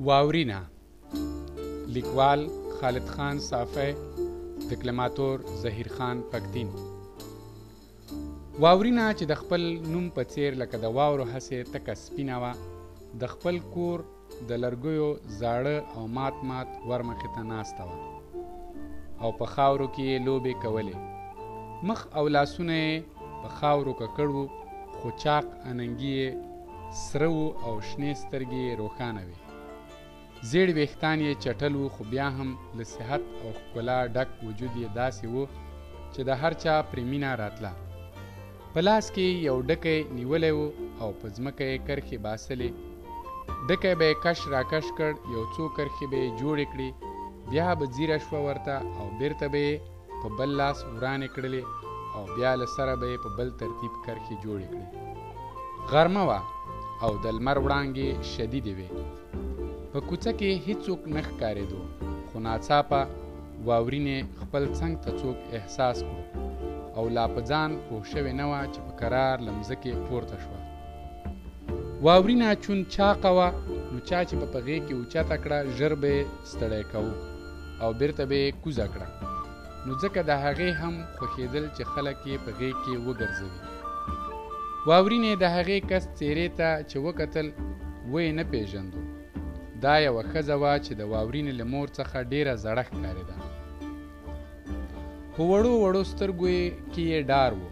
واورینه، لیکوال خالد خان صافی، دکلماتور ظهیر خان پکتین. واورینه چې د خپل نوم په څیر لکه د واورو هسې تکه سپینه وه، د خپل کور د لرګیو زاړه او مات مات ور مخې ته ناسته وه او په خاورو کې یې لوبې کولې. مخ او لاسونه یې په خاورو ککړ وو، خو چاق اننګي یې سره وو او شنې سترګې یې روښانه وې. زیړ ویښتان یې چټل وو، خو بیا هم له صحت او ښکلا ډک وجود یې داسې و چې د هر چا پرې مینه راتله. په لاس کې یې یو ډکی نیولی و او په ځمکه یې کرښې باسلې. ډکی به یې کش راکش کړ، یو څو کرښې به یې جوړې کړې، بیا به ځیره شوه ورته او بیرته به یې په بل لاس ورانې کړلې او بیا له سره به یې په بل ترتیب کرښې جوړې کړې. غرمه وه او د لمر وړانګې شدیدې وې. په کوڅه کې هیڅوک نه ښکارېدو، خو ناڅاپه واورینې خپل څنګ ته څوک احساس کړو او لا په ځان پوه شوې نه وه چې په کرار له مځکې پورته شوه. واورینه چون چاقه وه، نو چا چې په غېږ کې اوچته کړه ژر به یې ستړی کوو او بیرته به یې کوزه کړه، نو ځکه د هغې هم خوښېدل چې خلک یې په غېږ کې وګرځوي. واورینې د هغې کس څېرې ته چې وکتل ویې نه پېژندو. دا یوه ښځه وه چې د واورینې له مور څخه ډېره زړه ښکارېده. په وړو وړو سترګو کې یې ډار و.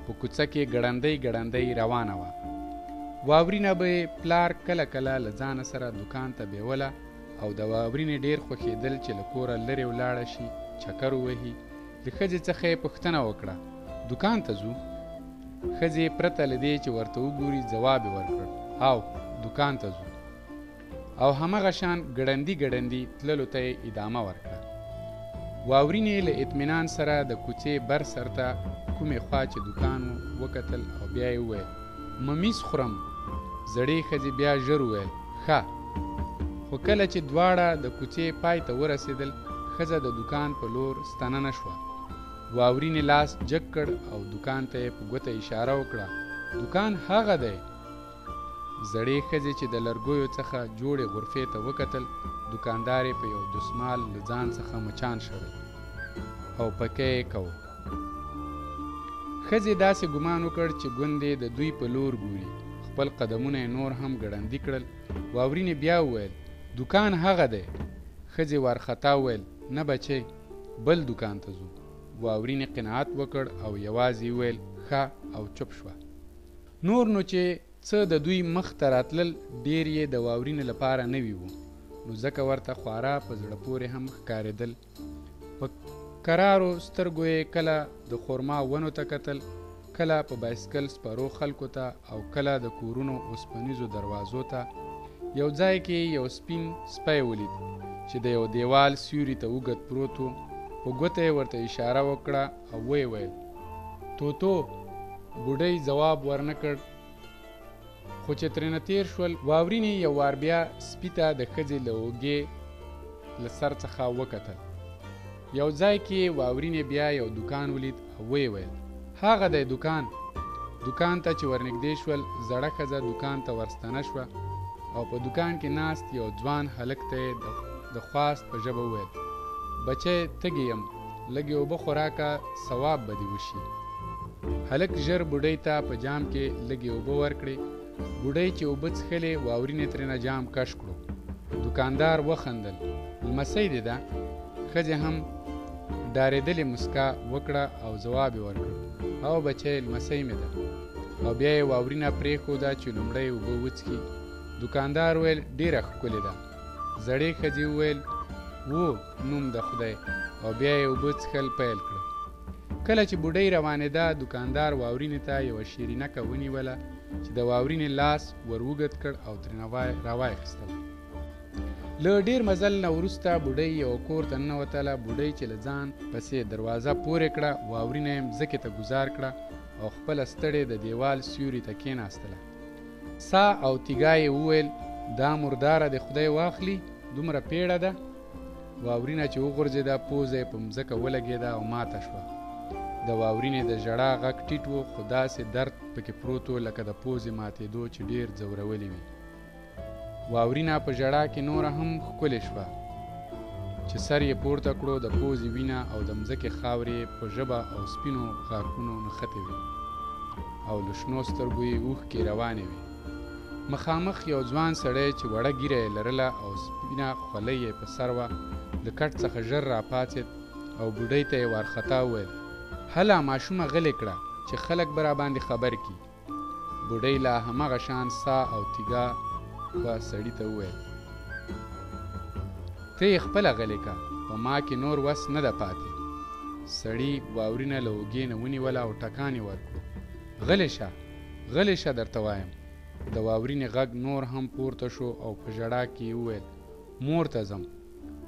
په کوڅه کې ګړندۍ ګړندۍ روانه وه. واورینه به یې پلار کله کله له ځانه سره دوکان ته بیوله او د واورینې ډېر خوښېدل چې له کوره لرې ولاړه شي، چکر ووهي. له ښځې څخه یې پوښتنه وکړه، دوکان ته ځو؟ ښځې پرته له دې چې ورته وګوري ځواب یې ورکړ، او دوکان ته ځو. او همغه شان ګړندي ګړندي تللو ته یې ادامه ورکړه. واورینې له اطمینان سره د کوڅې بر سر ته کومې خوا چې دوکان و وکتل او بیا یې وویل، ممیز خورم. زړې ښځې بیا ژر وویل، ښه. خو کله چې دواړه د کوڅې پای ته ورسېدل، ښځه د دوکان په لور ستنه نه شوه. واورینې لاس جګ کړ او دوکان ته یې په ګوته اشاره وکړه، دوکان هغه دی. زړې ښځې چې د لرګیو څخه جوړې غرفې ته وکتل، دوکاندار یې په یو دسمال له ځان څخه مچان شړل او پکې یې کوو. ښځې داسې ګمان وکړ چې ګوندې د دوی په لور ګوري. خپل قدمونه یې نور هم ګړندي کړل. واورینې بیا وویل، دوکان هغه دی. ښځې وارخطا وویل، نه بچی، بل دوکان ته ځو. واورینې قناعت وکړ او یوازې وویل ښه او چوپ شوه. نور نو چې څه د دوی مخ ته راتلل ډېر یې د واورینې لپاره نوي وو، نو ځکه ورته خورا په زړه پورې هم ښکارېدل. په کرارو سترګو یې کله د خورما ونو ته کتل، کله په بایسکل سپرو خلکو ته او کله د کورونو اوسپنیزو دروازو ته. یو ځای کې یو سپین سپی ولید چې د یو دیوال سیوري ته اوږد پروت و. په ګوته یې ورته اشاره وکړه او ویې ویل، توتو. بوډۍ ځواب ورنه کړ، خو چې ترېنه تېر شول، واورینې یو وار بیا سپي ته د ښځې له اوږې له سر څخه وکتل. یو ځای کې واورینې بیا یو دوکان ولید او ویې ویل، هغه دی دوکان. دوکان ته چې ورنږدې شول، زړه ښځه دوکان ته ورستنه شوه او په دوکان کې ناست یو ځوان هلک ته یې د خواست په ژبه وویل، بچی تږی یم، لږې اوبه خو راکه، ثواب به دې وشي. هلک ژر بوډۍ ته په جام کې لږې اوبه ورکړې. بوډۍ چې اوبه څښلې، واورینې ترېنه جام کش کړو. دوکاندار وخندل، لمسۍ دې ده؟ ښځې هم ډارېدلې مسکا وکړه او ځواب یې ورکړ، او بچی لمسۍ مې ده. او بیا یې واورینه پرېښوده چې لومړی اوبه وڅښي. دوکاندار وویل، ډېره ښکلې ده. زړې ښځې وویل، و نوم د خدای. او بیا یې اوبه څښل پیل کړه. کله چې بوډۍ روانېده، دوکاندار واورینې ته یوه شیرینکه ونیوله چې د واورینې لاس ور اوږد کړ او ترېنه راوایخیستله. له ډېر مزل نه وروسته بوډۍ یوه کور ته ننوتله. بوډۍ چې له ځان پسې دروازه پورې کړه، واورینه یې مځکې ته ګوزار کړه او خپله ستړې د دیوال سیوري ته کېناستله. سا او تیګا یې وویل، دا مرداره د خدای واخلي، دومره پیړه ده. واورینه چې وغورځېده، پوزه یې په مځکه ولګېده او ماته شوه. د واورینې د ژړا غږ ټیټ و، خو داسې درد پکې پروت و لکه د پوزې ماتېدو چې ډېر ځورولې وي. واورینه په ژړا کې نوره هم ښکلې شوه. چې سر یې پورته کړو، د پوزې وینه او د مځکې خاورې یې په ژبه او سپینو غاښونو نښتې وې او له شنو سترګو یې اوښکې روانې وې. مخامخ یو ځوان سړی چې وړه ږیره یې لرله او سپینه خولۍ یې په سر وه، له کټ څخه ژر راپاڅېد او بوډۍ ته یې وارخطا وویل، هله ماشومه غلې کړه چې خلک به راباندې خبر کړي. بوډۍ لا هماغه شان سا او تیګا وه، سړي ته وویل، ته یې خپله غلې که، په ما کې نور وس نه ده پاتې. سړي واورینه له اوږې نه ونیوله او ټکان یې ورکړو، غلې شه، غلې شه درته وایم. د واورینې غږ نور هم پورته شو او په ژړا کې یې وویل، مور ته ځم.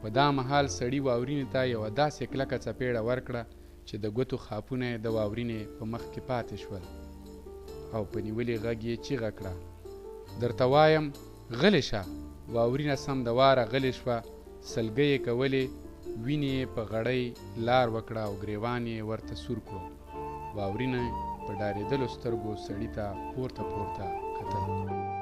په دا مهال سړي واورینې ته یوه داسې کلکه څپېړه ورکړه چې د ګوتو خاپونه یې د واورینې په مخ کې پاتې شول او په نیولي غږ یې چیغه کړه، درته وایم غلې شه! واورینه سم د واره غلې شوه، سلګۍ یې کولې، وینې یې په غړۍ لار وکړه او ګریوان یې ورته سور کړو. واورینې په ډارېدلو سترګو سړي ته پورته پورته کتل.